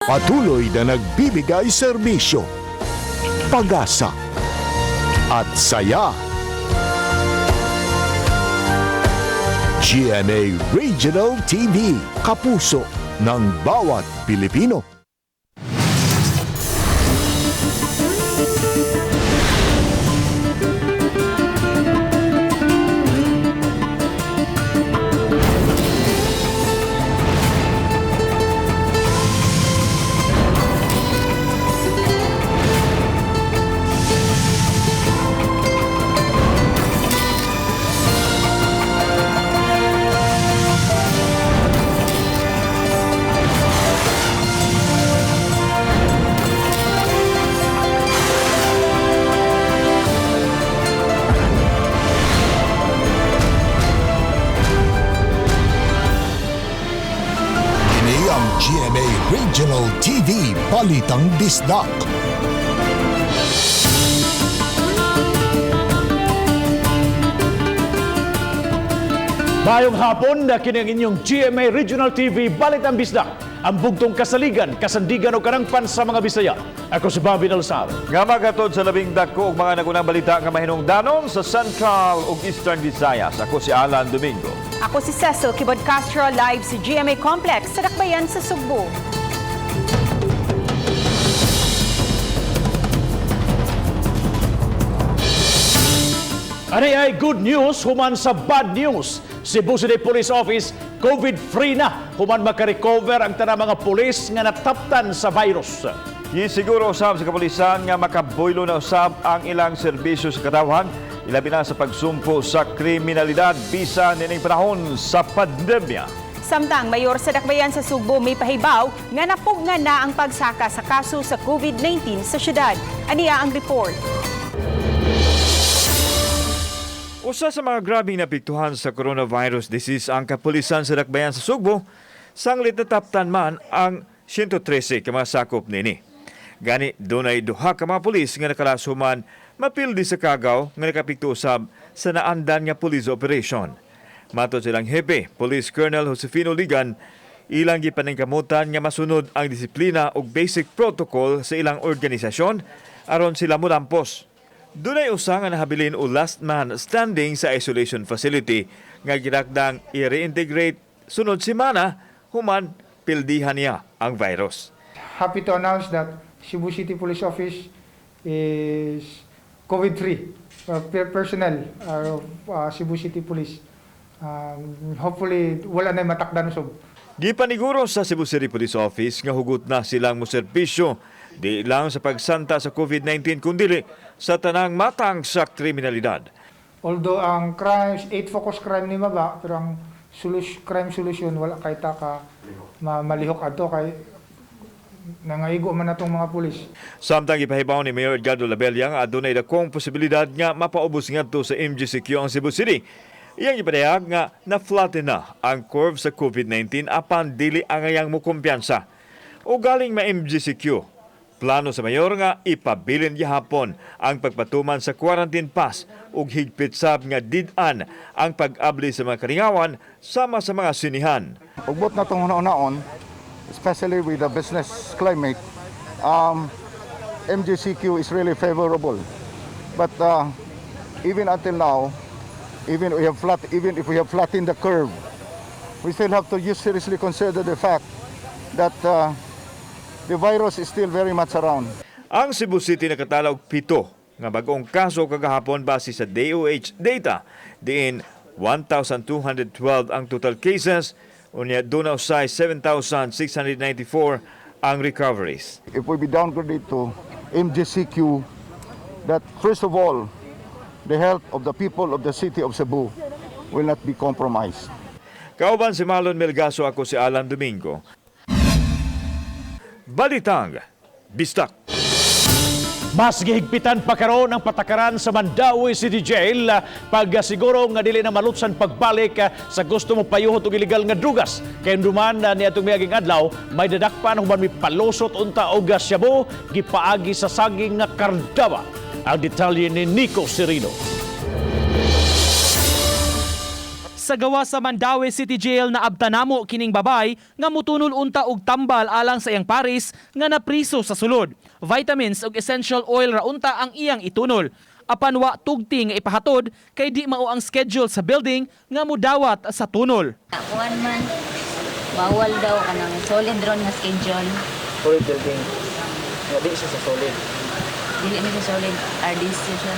Patuloy na nagbibigay serbisyo, pag-asa at saya. GMA Regional TV, kapuso ng bawat Pilipino. Kini ang GMA Regional TV Balitang Bisdak. Maayong hapon na kini ang inyong GMA Regional TV Balitang Bisdak. Ang bugtong kasaligan, kasandigan o karangpan sa mga Bisaya. Ako si Bobby Dalsar. Nga magatod sa labing dagko og mga nagunang balita nga mahinungdanon sa Central ug Eastern Visayas. Ako si Alan Domingo. Ako si Cecil Kibod Castro, live sa GMA Complex sa Dakbayan sa Sugbo. Ani ay good news human sa bad news. Cebu City Police Office COVID-free na human makarecover ang tanang mga pulis nga nataptan sa virus. Gisiguro usab sa kapulisan nga makabuylo na usab ang ilang serbisyo sa katawhan, ilabi na sa pagsumpo sa kriminalidad bisan nining panahon sa pandemya. Samtang mayor sa Dakbayan sa Sugbo may pahibaw nga napugnan na ang pagsaka sa kaso sa COVID-19 sa syudad. Aniya ang report. Usa sa mga grabeng napiktuhan sa coronavirus disease ang kapulisan sa Dakbayan sa Sugbo, sanglit nataptan man ang 113 ka mga sakop nini. Gani dunay duha ka mga pulis nga nakalasuman mapildi sa kagaw nga nakapikto usab sa naandan nga police operation. Matod silang hepe, Police Colonel Josefino Ligan, ilang gipaningkamutan nga masunod ang disiplina ug basic protocol sa ilang organisasyon aron sila molampos. Dunay usa nga nahabilin o last man standing sa isolation facility nga girakdang i-reintegrate sunod semana human pildihan niya ang virus. Happy to announce that Cebu City Police Office is COVID-free. Personnel of Cebu City Police. Hopefully, wala na matakdan usab. Gipaniguro sa Cebu City Police Office nga hugot na silang moserbisyo di lang sa pagsanta sa COVID-19 kundili sa tanang matang sa kriminalidad. Although ang crimes, eight focus crime ni maba, pero ang solution, crime solution wala kay taka malihok adto kay nangaigo man atong mga pulis. Samtang gipahibaw ni Mayor Edgardo Labella nga adunay dakong posibilidad nga mapaubos ngadto sa MGCQ ang Cebu City. Iyang gipadayag nga na-flatten na ang curve sa COVID-19 apan dili angayang mokumpiyansa. O galing ma-MGCQ, plano sa mayor nga ipabilin gihapon ang pagpatuman sa quarantine pass ug higpit sab nga did-an ang pag-abli sa mga karingawan sama sa mga sinihan. Ugbot na itong una-unaon, especially with the business climate, MGCQ is really favorable. But even until now, even if we have flattened the curve, we still have to use seriously consider the fact that the virus is still very much around. Ang Cebu City nakatala og 7 nga bag-ong kaso kagahapon base sa DOH data, diin 1,212 ang total cases, unya doon usay 7,694 ang recoveries. If we be downgraded to MGCQ, that first of all, the health of the people of the city of Cebu will not be compromised. Kauban si Marlon Melgaso, ako si Alan Domingo. Balitang Bistak. Mas gihigpitan pa karon ang patakaran sa Mandaue City Jail pag siguro nga dili na malutsan pagbalik sa gusto mo payuhot og illegal nga drugas. Kay duman niadtong miaging adlaw may dadakpan human mi palusot unta og shabu gipaagi sa saging nga kardaba. Ang detalye ni Nico Serino. Sa gawa sa Mandaue City Jail, naabtan namo kining babay nga mutunol unta og tambal alang sa iyang paris nga napriso sa sulod. Vitamins ug essential oil ra unta ang iyang itunol. Apan wa tugti nga ipahatod kay di mao ang schedule sa building nga mudawat sa tunol. Kuan man, bawal daw kanang solid ron nga schedule. Solid building. Nga di siya sa solid. Dili mi sa solid RDC siya.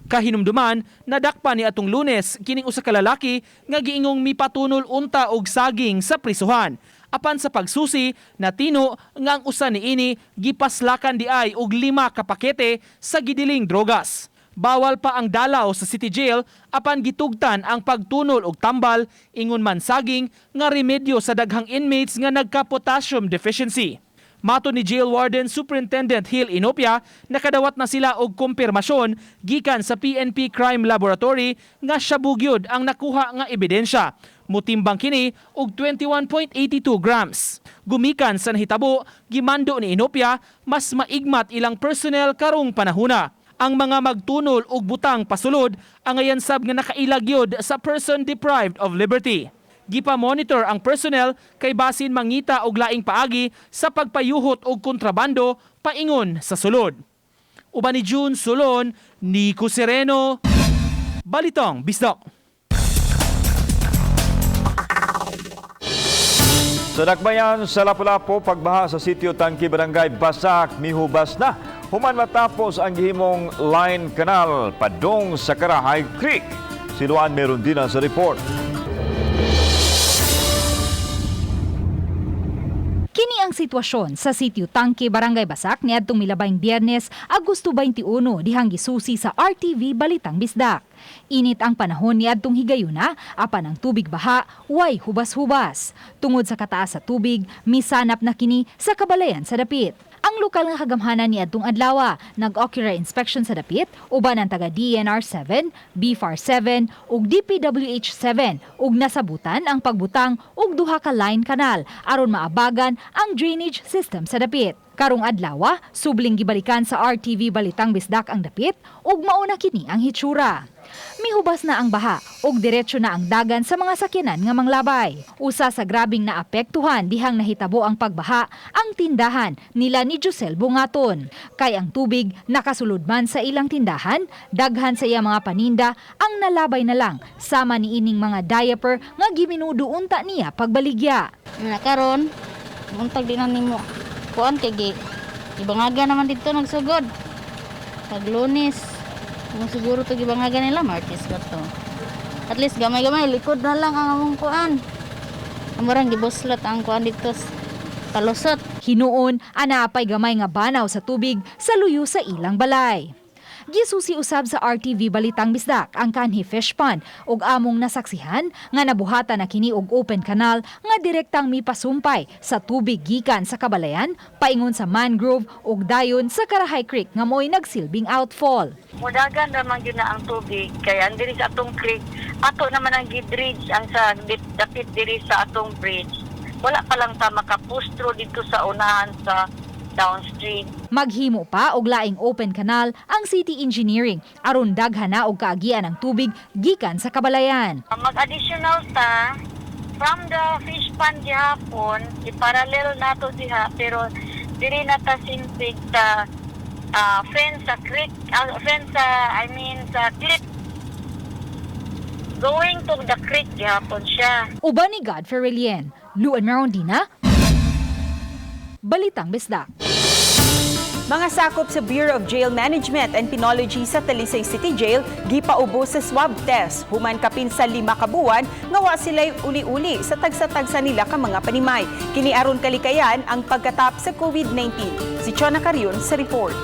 Kahinumduman, nadakpa ni atong Lunes kining usa ka lalaki nga giingong mipatunol unta og saging sa prisuhan. Apan sa pagsusi, natino nga ang usa niini gipaslakan diay og 5 ka pakete sa gidiling drogas. Bawal pa ang dalaw sa City Jail apan gitugtan ang pagtunol og tambal, ingon man saging nga remedyo sa daghang inmates nga nagka-potassium deficiency. Matod ni Jail Warden Superintendent Hill Inopia, nakadawat na sila og kumpirmasyon gikan sa PNP Crime Laboratory nga shabu gyud ang nakuha nga ebidensya. Mutimbang kini og 21.82 grams. Gumikan sa nahitabo, gimando ni Inopia mas maigmat ilang personnel karong panahuna. Ang mga magtunol og butang pasulod ang angayan sab nga nakaila gyud sa person deprived of liberty. Gipa-monitor ang personnel kay basin mangita og laing paagi sa pagpayuhot og kontrabando paingon sa sulod. Uban ni June Solon, Nico Sereno, Balitang Bisdak. Sa Dakbayan sa Lapu-Lapu, pagbaha sa sitio Tangki, Barangay Basak, mihubas na. Human matapos ang gihimong line canal padung sa Karahay Creek. Siluan meron din sa report. Kini ang sitwasyon sa sitio Tangke, Barangay Basak niadtong milabayng Biyernes, Agosto 21, dihang gisusi sa RTV Balitang Bisdak. Init ang panahon niadtong higayuna, apan ang tubig baha way hubas-hubas. Tungod sa kataas sa tubig, misanap na kini sa kabalayan sa dapit. Ang lokal nga kagamhanan niadtong adlaw, nag-ocular inspection sa dapit uban ang taga DENR 7, BFAR 7 ug DPWH 7 ug nasabutan ang pagbutang og duha ka line canal aron maabagan ang drainage system sa dapit. Karong adlaw, subling gibalikan sa RTV Balitang Bisdak ang dapit ug mao na kini ang hitsura. Mihubas na ang baha ug diretso na ang dagan sa mga sakyanan nga manglabay. Usa sa grabing naapektuhan dihang nahitabo ang pagbaha ang tindahan nila ni Giselle Bungaton. Kay ang tubig nakasulod man sa ilang tindahan, daghan sa iya mga paninda ang nalabay na lang sama ni ining mga diaper nga giminudo unta niya pagbaligya. Na karon, buntag di na nimo kuan kay gi ibangaga naman dito nagsugod. Pag Lunes, kung siguro to gibangaga nila Martes ba to. At least gamay-gamay likod na lang ang among kuan. Amorang gibuslat ang kuan dito palusot. Hinuon, ana pay gamay nga banaw sa tubig sa luyo sa ilang balay. Gisusi usab sa RTV Balitang Bisdak ang Kanhi Fish Pond ug among nasaksihan nga nabuhatan na kini og open canal nga direktang mipasumpay sa tubig gikan sa kabalayan paingon sa mangrove ug dayon sa Karahay Creek nga mo'y nagsilbing outfall. Mudagan naman yun na ang tubig kay ang diri sa atong creek, ato naman ang gidridge ang sa dapit diri sa atong bridge. Wala pa lang ta makapustro dito sa unahan sa downstream. Maghimo pa og laing open canal ang City Engineering aron daghan na og kaagian ang tubig gikan sa kabalayan. Mag-additional ta from the fish pond gihapon, i-parallel nato diha, pero diri na ta simpig ta fence sa creek, fence sa, I mean, sa cliff going to the creek gihapon siya. Uban ni God Ferrelien, Luan Merondina, Balitang Bisdak. Mga sakop sa Bureau of Jail Management and Penology sa Talisay City Jail gipaubo sa swab test human kapin sa 5 ka buwan nga wa sila'y uli-uli sa tagsa-tagsa nila ka mga panimay. Kini aron kalikayan ang pagkatap sa COVID-19. Si Chona Carion sa report.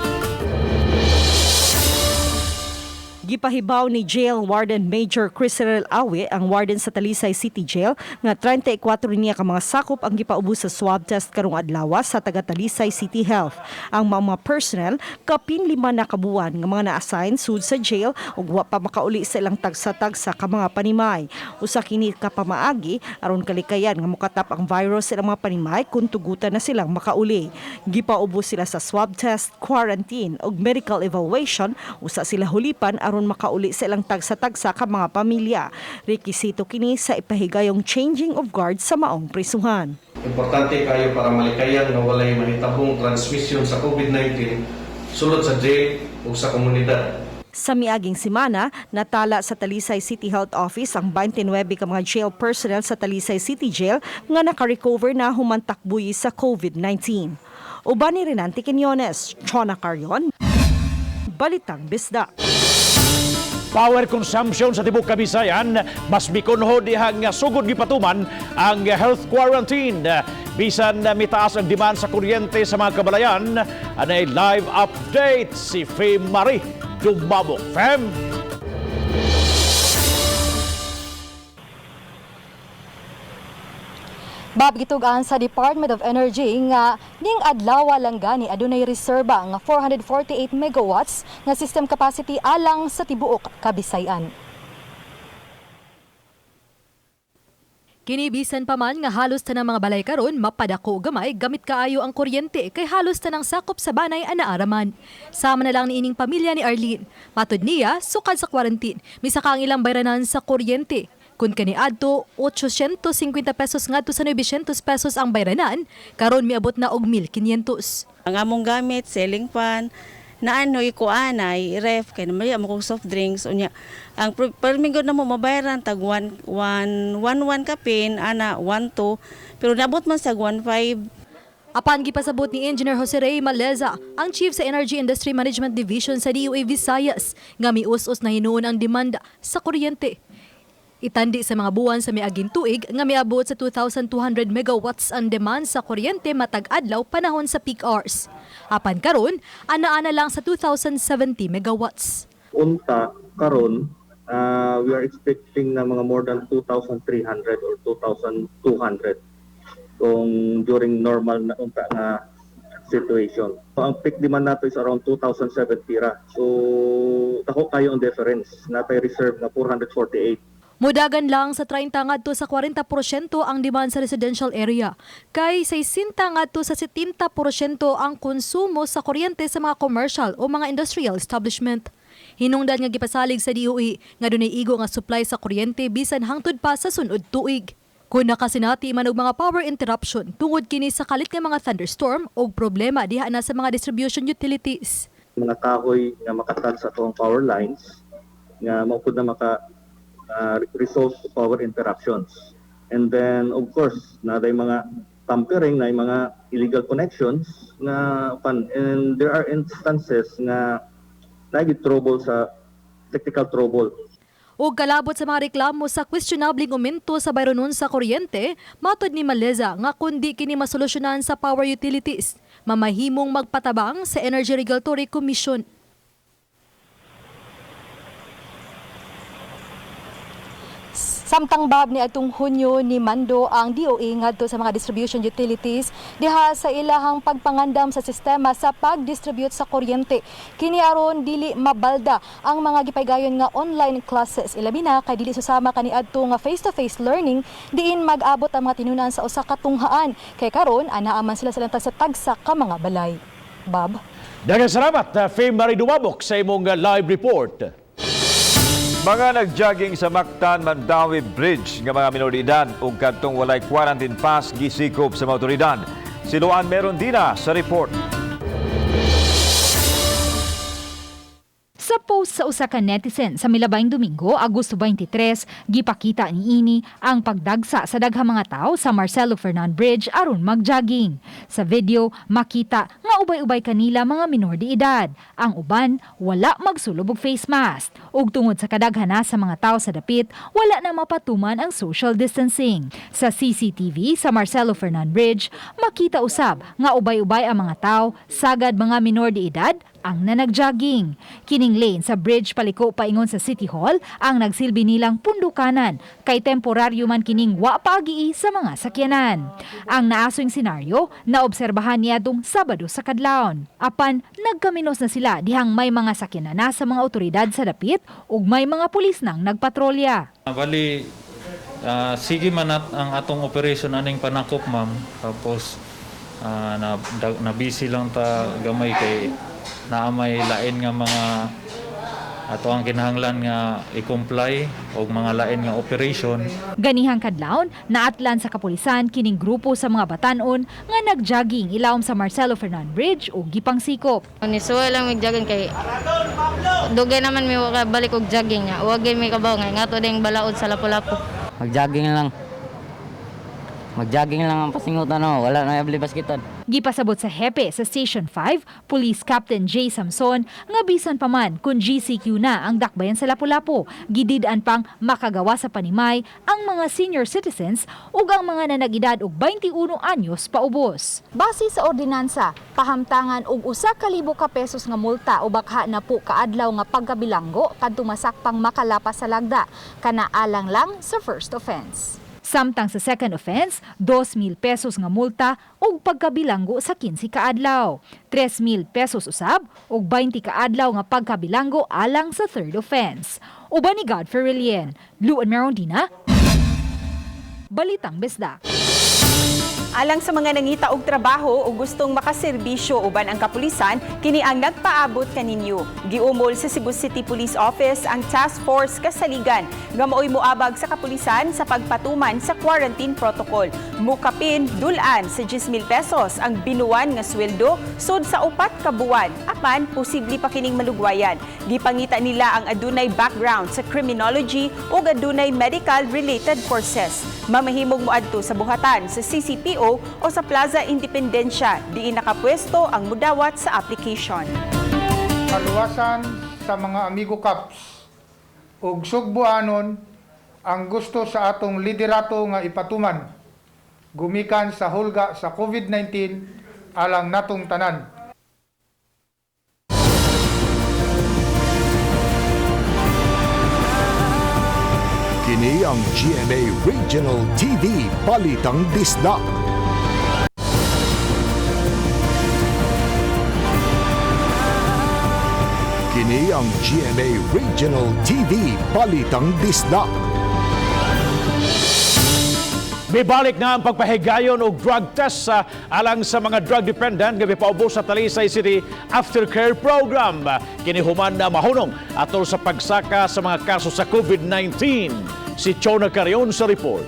Gipahibaw ni Jail Warden Major Crisel Awe ang warden sa Talisay City Jail nga 34 niya ka mga sakop ang gipaubos sa swab test karong adlaw sa taga Talisay City Health. Ang mga personnel kapin 5 na kabuan nga mga na-assign sud sa jail ug wa pa makauli sa ilang tagsa-tagsa ka mga panimay. Usa kini ka pamaagi aron kalikayan nga mokatap ang virus sa ilang mga panimay kung tugutan na silang makauli. Gipaubos sila sa swab test, quarantine ug medical evaluation, usa sila hulipan aron aron makauli sa ilang tagsa-tagsa ka mga pamilya. Rekisito kini sa ipahigayong changing of guard sa maong prisuhan. Importante kayo para malikayan nga walay mahitabong transmission sa COVID-19 sulod sa jail ug sa komunidad. Sa miaging semana, natala sa Talisay City Health Office ang 29 ka mga jail personnel sa Talisay City Jail nga naka-recover na human takbuyi sa COVID-19. Uban ni Renante Quinones, Chona Carion, Balitang Bisdak. Power consumption sa tibuok Kabisayan mas mikunho dihang sugod gipatuman ang health quarantine. Bisan mitaas ang demand sa kuryente sa mga kabalayan, anay live update si Fem Marie Dumabok. Fem! Bob, gitugaan sa Department of Energy nga ning adlaw lang gani adunay reserba nga 448 megawatts nga system capacity alang sa tibuok Kabisayan. Kini bisan pa man nga halos tanang mga balay karon mapadako gamay gamit kaayo ang kuryente kay halos tanang sakop sa banay anaaraman. Sama na lang niining pamilya ni Arlene. Matod niya, sukad sa quarantine, misaka ang ilang bayranan sa kuryente. Kun kaniadto 850 pesos ngadto sa 900 pesos ang bayranan, karon miabot na og 1,500. Ang among gamit, selling fan, naano ikuan ay ref kay naman amo kong soft drinks unya. Ang permingo na mo mabayaran tag 1 1 1 1 kapin ana 1 2 pero nabot man sa 1 5. Apan gipasabot ni Engineer Jose Rey Maleza, ang Chief sa Energy Industry Management Division sa DOE Visayas, nga mius-us na hinuon ang demanda sa kuryente. Itandi sa mga buwan sa miaging tuig nga miabot sa 2,200 megawatts ang demand sa kuryente matag adlaw panahon sa peak hours. Apan karon, ana-ana lang sa 2,070 megawatts. Unta karon, we are expecting na mga more than 2,300 or 2,200 kung during normal na unta nga situation. So, ang peak demand nato is around 2,070 ra. So dako kayo ang difference. Natay reserve na 448. Mudagan lang sa 30 ngadto sa 40% ang demand sa residential area, kay 60 ngadto sa 70% ang konsumo sa kuryente sa mga commercial o mga industrial establishment. Hinungdan nga gipasalig sa DOE nga dunay igo nga supply sa kuryente bisan hangtod pa sa sunod tuig. Kung nakasinati man og mga power interruption tungod kini sa kalit nga mga thunderstorm og problema diha na sa mga distribution utilities. Mga kahoy nga makatouch sa atong power lines nga mao pud na maka result to power interruptions. And then of course, na mga tampering, na mga illegal connections nga pan, and there are instances nga naay trouble sa technical trouble. Og kalabot sa mga reklamo sa questionableng aumento sa bayronon sa kuryente, matod ni Maleza nga kundi kini masolusyonan sa power utilities, mamahimong magpatabang sa Energy Regulatory Commission. Samtang bab ni atong Hunyo ni mando ang DOE ngadto sa mga distribution utilities diha sa ilahang pagpangandam sa sistema sa pagdistribute sa kuryente. Kini aron dili mabalda ang mga gipaygayon nga online classes, ilabi na kay dili susama kaniadto nga face-to-face learning diin mag-abot ang mga tinunan sa usa ka tunghaan kay karon anaa man sila sa tagsa ka mga balay. Bob. Daghang salamat, Fame Marie Dumabok, sa imong live report. Mga nagjogging sa Mactan Mandawi Bridge nga mga minor de edad ug kadtong walay quarantine pass gisikop sa mga otoridad. Si Luan Merondina sa report. Sa post sa usa ka netizen sa milabayng Domingo, Agosto 23, gipakita niini ang pagdagsa sa daghang mga tao sa Marcelo Fernan Bridge aron magjogging. Sa video, makita nga ubay-ubay kanila mga minor de edad. Ang uban wala magsulob og face mask. Ug tungod sa kadaghana sa mga tao sa dapit, wala na mapatuman ang social distancing. Sa CCTV sa Marcelo Fernan Bridge, makita usab nga ubay-ubay ang mga tao sagad mga minor de edad ang nanagjogging. Kining lane sa bridge paliko paingon sa City Hall ang nagsilbi nilang pundukanan kay temporaryo man kining wa paagii sa mga sakyanan. Ang naasoing senaryo naobserbahan niadtong Sabado sa kadlawon. Apan nagkaminos na sila dihang may mga sakyanan na sa mga otoridad sa dapit ug may mga pulis nang nagpatrolya. Bali, sige man at ang atong operation aning panakop, ma'am. Tapos na busy lang ta gamay kay naa may lain nga mga Ato ang kinahanglan nga i-comply og mga lain nga operation. Ganihang kadlawon, naatlan sa kapulisan kining grupo sa mga batanon nga nagjogging ilawom sa Marcelo Fernan Bridge ug gipangsikop. Nisuway lang mig jogging kay dugay naman mi balik og jogging nya. Wa gyud mi kabaw nga ngato ding balaod sa Lapu-Lapu. Mag-jogging lang. Mag-jogging lang ang pasingutan no, wala na abli baskitan. Gipasabot sa hepe sa Station 5, Police Captain J. Samson, nga bisan pa man kung GCQ na ang dakbayan sa Lapu-Lapu, gidid-an pang makagawa sa panimay ang mga senior citizens ug ang mga nanag-edad og 21 anyos paubos. Base sa ordinansa, pahamtangan og 1,000 ka pesos nga multa o bakha na po kaadlaw nga pagkabilanggo kadto masakpang makalapas sa lagda, kana alang lang sa first offense. Samtang sa second offense, 2,000 pesos nga multa ug pagkabilanggo sa 15 kaadlaw. 3,000 pesos usab ug 20 kaadlaw nga pagkabilanggo alang sa third offense. Uban ni Godfrey Relien, Luan Merondina, Balitang Bisdak. Alang sa mga nangita og trabaho o gustong makaserbisyo uban ang kapulisan, kini ang nagpaabot kaninyo. Giumol sa Cebu City Police Office ang Task Force Kasaligan nga maoy moabag sa kapulisan sa pagpatuman sa quarantine protocol. Mukapin dulan sa 10,000 pesos ang binuan nga sweldo sud sa 4 ka buwan. Apan posible pa kining malugwayan. Gipangita nila ang adunay background sa criminology ug adunay medical related courses. Mamahimong moadto sa buhatan sa CCPO o sa Plaza Independencia, diin nakapwesto ang mudawat sa application. Kaluwasan sa mga amigo cops ug sugbuanon ang gusto sa atong liderato nga ipatuman gumikan sa hulga sa COVID-19 alang natong tanan. Kini ang GMA Regional TV Balitang Bisdak. Kini ang GMA Regional TV Balitang Bisdak. Mibalik na ang pagpahigayon og drug test sa alang sa mga drug dependent nga mipaubos sa Talisay City Aftercare Program. Kini human na mahunong atol sa pagsaka sa mga kaso sa COVID-19. Si Chona Carion sa report.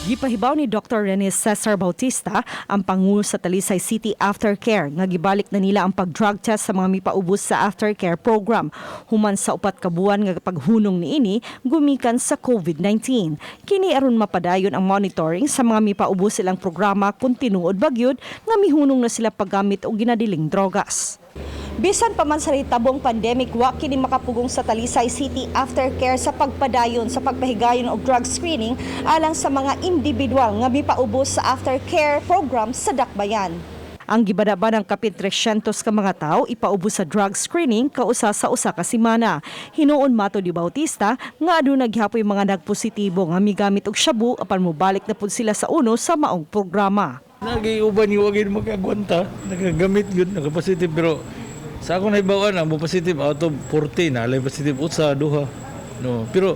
Gipahibaw ni Dr. Rene Cesar Bautista ang pangulo sa Talisay City Aftercare nga gibalik na nila ang pag-drug test sa mga mipaubos sa aftercare program human sa 4 ka buwan nga paghunong niini gumikan sa COVID-19. Kini aron mapadayon ang monitoring sa mga mipaubos silang programa kung tinuod ba gyud nga mihunong na sila paggamit og ginadiling drogas. Bisan pa man sa hitabong pandemic, wa kini makapugong sa Talisay City Aftercare sa pagpadayon sa pagpahigayon og drug screening alang sa mga individual nga mipaubos sa aftercare program sa Dakbayan. Ang gibadaba ng kapin 300 ka mga tao ipaubos sa drug screening kausa sa usa ka semana. Hinuon mato ni Bautista nga aduna gihapon mga nagpositibo nga migamit og shabu apan mobalik na pud sila sa uno sa maong programa. Nagiuban yung wagin makagwanta, nagagamit yun, nakapositive pero sa akong naibawan ang positive out of 40 na, alay positive utsa, duha. No, pero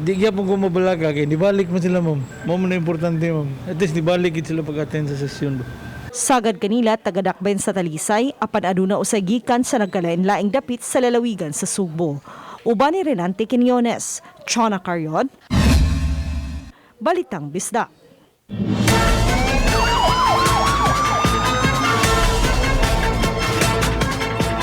di gyapon ko mabalaga kay nibalik man sila ma'am. Mao man na importante ma'am. At least nibalik gid sila pag-attend sa session ba. Sagad kanila tagadakbayan sa Talisay apan aduna usay gikan sa nagkalain-laing dapit sa lalawigan sa Sugbo. Uban ni Renante Quiñones, Chona Carion, Balitang Bisdak.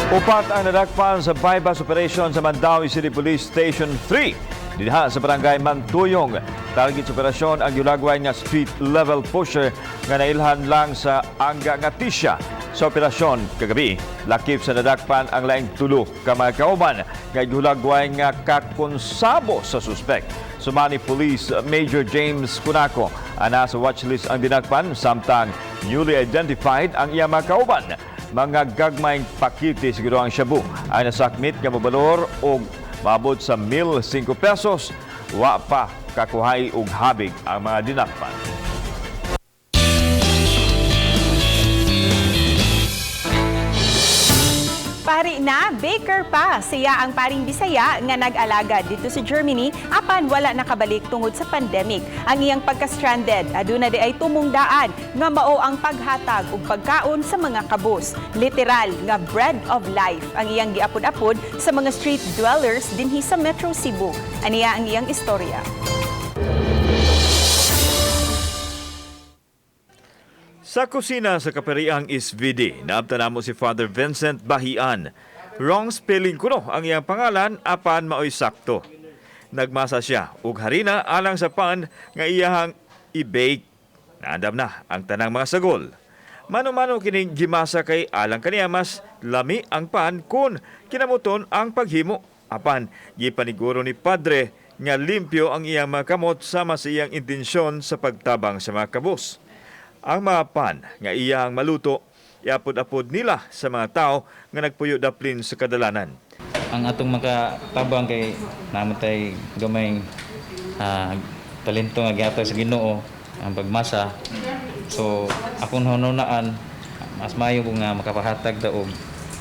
Upat ang nadakpan sa bypass operation sa Mandaue City Police Station 3. Dinha sa barangay Mantuyong. Target sa operasyon ang yulagway nga street level pusher nga nailhan lang sa Anga nga Tisya. Sa operasyon kagabi, lakip sa nadakpan ang laing tulo ka mga kauban nga yulagway nga kakonsabo sa suspek. Sumani Police Major James Cunaco ang nasa watchlist ang dinakpan samtang newly identified ang iya mga kauban. Mga gagmayng pakiti siguro ang shabu ay nasakmit nga mobalor og maabot sa 1,005 pesos. Wa pa kakuhay og habig ang mga dinakpan. Pari na, big Baker pa, siya ang paring Bisaya nga nag-alagad dito sa Germany apan wala nakabalik tungod sa pandemic. Ang iyang pagka-stranded, aduna diay tumong daan nga mao ang paghatag og pagkaon sa mga kabus. Literal nga bread of life ang iyang giapod-apod sa mga street dwellers dinhi sa Metro Cebu. Aniya ang iyang istorya. Sa kusina sa Kapariang SVD, naabtan namo si Father Vincent Bahian. Wrong spelling kuno ang iyang pangalan apan maoy sakto. Nagmasa siya og harina alang sa pan nga iyahang i-bake. Naandam na ang tanang mga sagol. Mano-mano kining gimasa kay alang kaniya mas lami ang pan kun kinamuton ang paghimo. Apan gipaniguro ni Padre nga limpyo ang iyang mga kamot sama sa iyang intensyon sa pagtabang sa mga kabus. Ang mga pan nga iyang maluto, iapod-apod nila sa mga tao nga nagpuyo daplin sa kadalanan. Ang atong makatabang kay namo tay gamay talento nga gihatag sa Ginoo ang pagmasa. So akong hununaan mas maayo ko nga makapahatag da og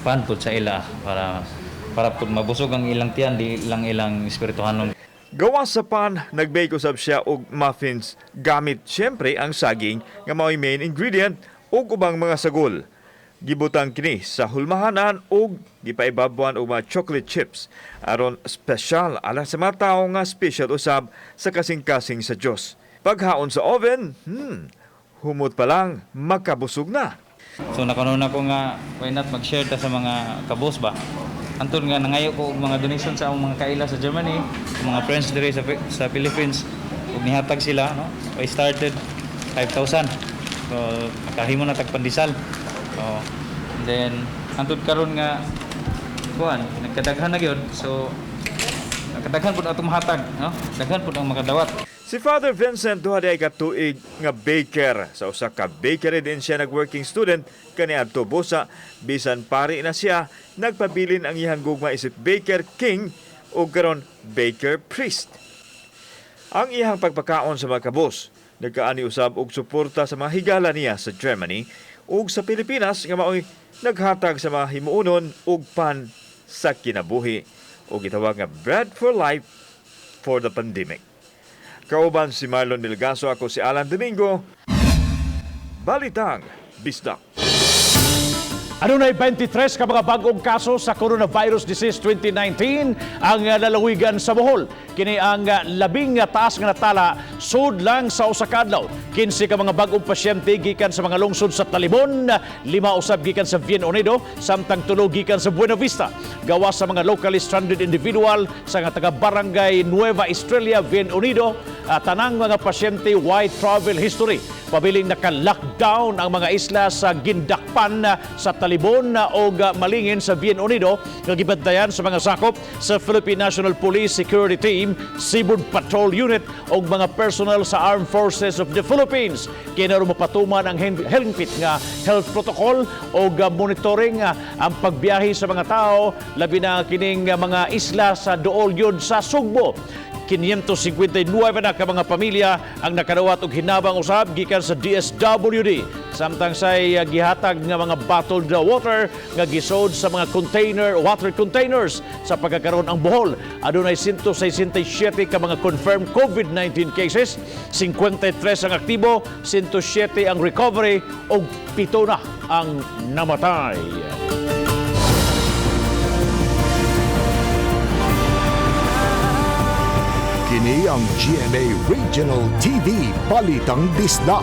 pan pud sa ila para para pud mabusog ang ilang tiyan, di lang ilang espirituhanon. Gawa sa pan, nagbake usab siya og muffins gamit siyempre ang saging nga mao'y main ingredient ug ubang mga sagol. Gibutang kini sa hulmahanan ug gipaibabuan og mga chocolate chips aron espesyal alang sa mga tawo nga special usab sa kasing-kasing sa Dios. Paghaon sa oven, humot pa lang makabusog na. So nakanuna ko nga why not mag-share ta sa mga kabos ba. Anton nga nangayo ko og mga donation sa among mga kaila sa Germany, mga friends diri sa Philippines ug nihatag sila, no. I started 5,000. So kahimo na tag pandesal. So and then antud karon nga kuan nagkadaghan na gyud. So nagkadaghan pud atong mahatag, no? Daghan pud ang makadawat. Si Father Vincent duha diay ka tuig nga baker. Sa usa ka bakery din siya nag-working student kaniadto busa bisan pari na siya, nagpabilin ang iyang gugma isip baker king o karon baker priest. Ang iyang pagpakaon sa mga kabos nagkaani usab og suporta sa mga higala niya sa Germany ug sa Pilipinas nga maoy naghatag sa mga himuonon og pan sa kinabuhi o gitawag nga Bread for Life for the Pandemic. Kauban si Marlon Milgaso, ako si Alan Domingo. Balitang Bisdak. Adunay 23 ka mga bag-ong kaso sa coronavirus disease 2019 ang lalawigan sa Bohol. Kini ang labing taas nga natala sud lang sa usa ka adlaw. 15 ka mga bag-ong pasyente gikan sa mga lungsod sa Talibon, 5 usab gikan sa Bien Unido, samtang 3 gikan sa Buena Vista. Gawas sa mga locally stranded individual sa nga taga Barangay Nueva Estrella, Bien Unido, tanang mga pasyente white travel history. Pabiling naka-lockdown ang mga isla sa Gindakpan sa Talibon o Malingin sa Bien Unido nga gibantayan sa mga sakop sa Philippine National Police Security Team, Seaboard Patrol Unit o mga personnel sa Armed Forces of the Philippines. Kini aron mapatuman ang hingpit nga health protocol o monitoring ang pagbiyahe sa mga tao labi na kining mga isla sa duol yun sa Sugbo. 559 na ka mga pamilya ang nakadawat og hinabang usab gikan sa DSWD. Samtang say gihatag nga mga bottled water nga gisod sa mga container, water containers sa pagkakaroon ang Bohol. Adunay 167 ka mga confirmed COVID-19 cases, 53 ang aktibo, 107 ang recovery ug 7 na ang namatay. Kini ang GMA Regional TV Balitang Bisdak.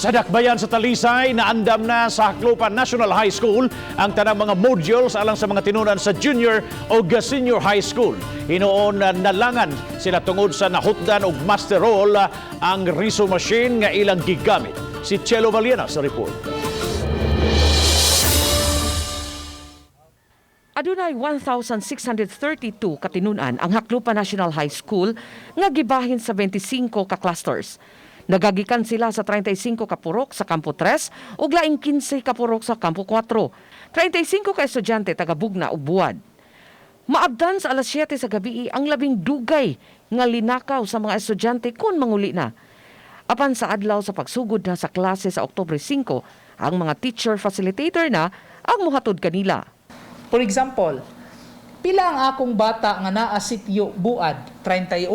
Sa dakbayan sa Talisay, naandam na sa Haklupan National High School ang tanang mga modules alang sa mga tinunan sa junior o senior high school. Hinuon nalangan sila tungod sa nahutdan og master roll ang riso machine nga ilang gigamit. Si Chelo Valiena sa report. Adunay 1,632 katinunan ang Haklupan National High School nga gibahin sa 25 ka clusters. Nagagikan sila sa 35 ka purok sa Kampo 3 ug laing 15 ka purok sa Kampo 4. 35 ka estudyante taga Bugna ug Buwad. Maabdan sa alas 7 sa gabi ang labing dugay nga linakaw sa mga estudyante kung manguli na. Apan sa adlaw sa pagsugod na sa klase sa Oktubre 5, ang mga teacher facilitator na ang muhatod kanila. For example, pila ang akong bata nga naa sitio Buad? 31.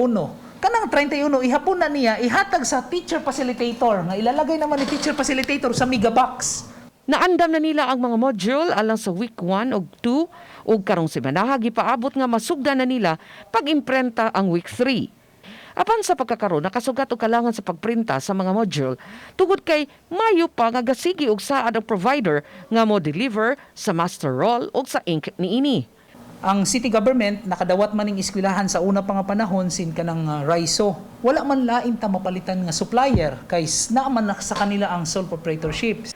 Kanang 31 ihapon na niya ihatag sa teacher facilitator nga ilalagay naman ni teacher facilitator sa megabox. Naandam na nila ang mga module alang sa week 1 ug 2 ug karong semanaha gipaabot nga masugdan na nila pag-imprenta ang week 3. Apan sa pagkakaroon, nakasugat og kalangan sa pagprinta sa mga module tungod kay mayo pa nga gasigi og saad ang provider nga mo deliver sa master roll ug sa ink niini. Ang city government nakadawat man ning eskwelahan sa una pa nga panahon sin kanang Raiso. Wala man lain ta mapalitan nga supplier kay naa man na sa kanila ang sole proprietorship.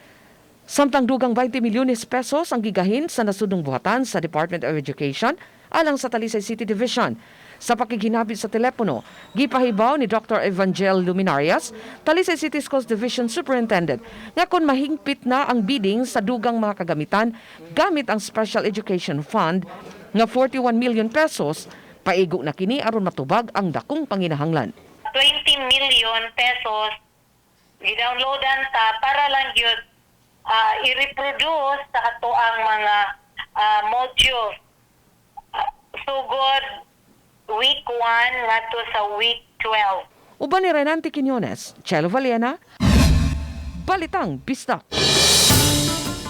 Samtang dugang 20 milyones pesos ang gigahin sa nasudnong buhatan sa Department of Education alang sa Talisay City Division. Sa pakighinabit sa telepono, gipahibaw ni Dr. Evangel Luminarias, Talisay City Schools Division Superintendent, nga kung mahingpit na ang bidding sa dugang mga kagamitan gamit ang Special Education Fund nga 41 million pesos, paigo na kini aron matubag ang dakong panginahanglan. 20 million pesos gidownloadan ta para lang gyud i-reproduce sa ato ang mga modules sugod week 1 ngadto sa week 12. Uban ni Renante Quiñones, Chelo Valiena, Balitang Bisdak.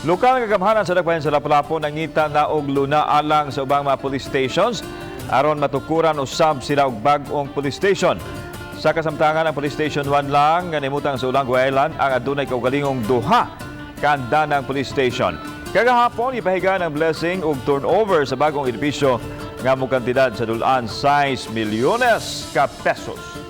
Lokal nga gamhanan sa Dakbayan sa Lapu-Lapu nangita na og luna alang sa ubang mga police stations aron matukuran usab sila og bag-ong police station. Sa kasamtangan, ang Police Station 1 lang nga nimutang sa Olango Island ang adunay kaugalingong duha kaandanang police station. Kagahapon, ipahiga ng blessing ug turnover sa bagong edipisyo nga mokantidad sa dul-an 6 milyones ka pesos.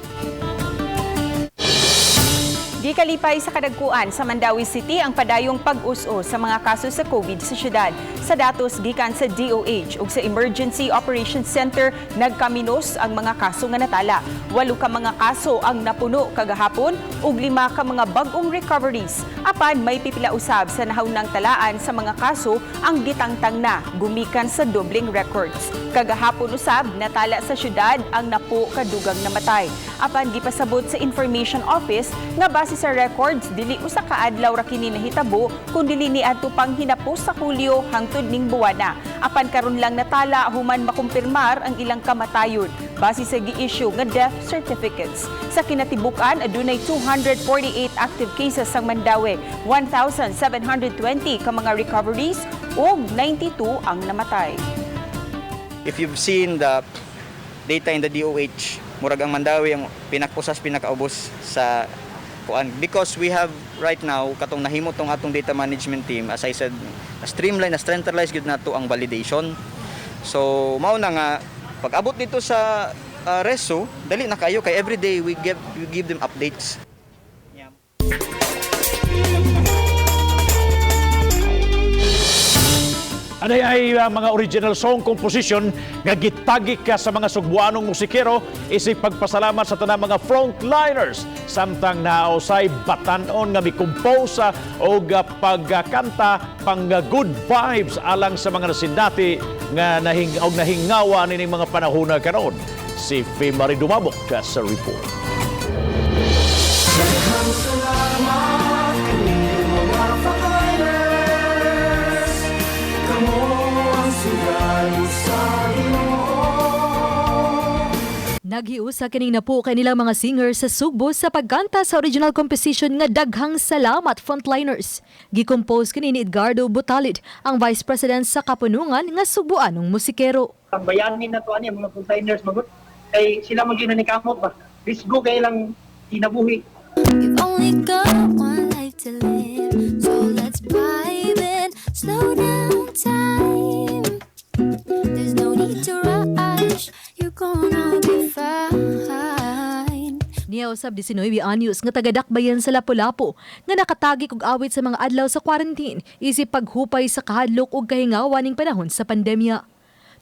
Gikalipay sa kadagkuan sa Mandaue City ang padayong pag-us-us sa mga kaso sa COVID sa syudad. Sa datos gikan sa DOH ug sa Emergency Operations Center, nagkaminos ang mga kaso nga natala. 8 ka mga kaso ang napuno kagahapon ug 5 ka mga bag-ong recoveries. Apan may pipila usab sa nahawnang talaan sa mga kaso ang gitangtang na gumikan sa dobleng records. Kagahapon usab natala sa syudad ang napo kadugang namatay. Apan gipasabot sa Information Office nga base sa records dili usa ka adlaw ra kini nahitabo kun dili niadto pang hinapos sa Hulyo hangtod ning buwana. Apan karon lang natala human makumpirmar ang ilang kamatayon base sa gi-issue nga death certificates. Sa kinatibuk-an, adunay 248 active cases sang Mandaue, 1,720 ka mga recoveries ug 92 ang namatay. If you've seen the data in the DOH, murag ang Mandaue ang pinakusas pinakaubos sa kuan because we have right now katong nahimo tong atong data management team, as I said, na streamline, na centralize gyud nato ang validation. So mao na nga pag abot dito sa reso, dali na kayo kay every day we give them updates. Anay ay mga original song composition nga gitagik ka sa mga Sugbuanong musikero isip pagpasalamat sa tanang mga frontliners samtang naosay batanon nga mikompose og pagkanta pang good vibes alang sa mga nasindati nga og nahingawa nining mga panahona karon. Si Fimari Dumabok sa report. Daghang salamat kaninyong mga frontliners. Kamo ang sugalo sa Ginoo. Naghiusa kining napo kanilang mga singers sa Sugbo sa pagkanta sa original composition nga Daghang Salamat Frontliners. Gicompose kini ni Edgardo Butalid, ang Vice President sa Kapunungan nga Sugbuanong musikero. Ang bayanin na to ani ang mga frontliners magud kay sila man gyud kamot ba risgo kay ilang kinabuhi. You've only got one life to live, so let's vibe and slow down time. There's no need to rush, you're gonna be fine. Niya usab 19 anyos nga taga-Dakbayan sa Lapu-Lapu nga nakatagik og awit sa mga adlaw sa quarantine isip paghupay sa kahadlok ug kahingawa ning panahon sa pandemya.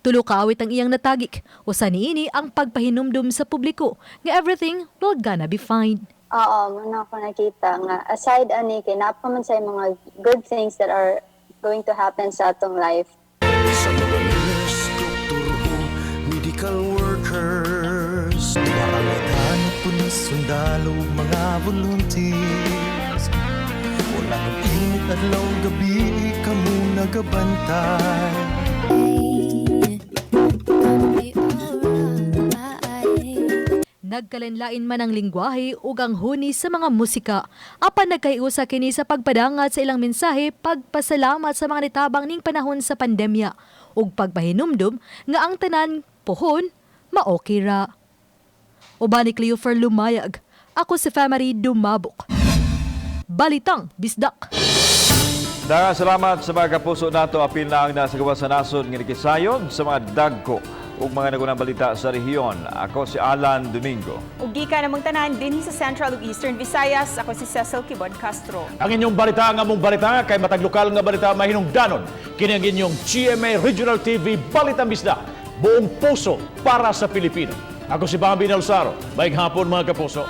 Tulo ka awit ang iyang natagik. Usa niini ang pagpahinumdum sa publiko nga everything will gonna be fine. Oo, mao na ako nakita nga aside ani kay naa pa man say mga good things that are going to happen sa atong life. Sa mga nurse, doktor o medical workers, barangay. Pulis, sundalo, ug mga volunteers. Wala nang init, adlaw, gabi, kamo nagabantay. Gonna be alright. Nagkalain-lain man ang lingwahe ug ang huni sa mga musika. Apan nagkaiusa kini sa pagpadangat sa ilang mensahe, pagpasalamat sa mga nitabang ning panahon sa pandemya ug pagpahinumdum nga ang tanan pohon ma-okay ra. Uban ni Cleofer Lumayag, ako si Famary Dumabok. Balitang Bisdak. Daghang salamat sa mga kapuso nato, apil na ang nasa gawas sa nasod nga nikisayon sa mga dagko ug mga nagunang balita sa rehiyon. Ako si Alan Domingo. Ug gikan namong tanan dinhi sa Central ug Eastern Visayas, ako si Cecil Kibod Castro. Ang inyong balita, ang among balita, kay matag lokal nga balita mahinungdanon. Kini ang inyong GMA Regional TV Balitang Bisdak. Buong puso para sa Pilipino. Ako si Bambi Nalsaro. Maayong hapon, mga kapuso.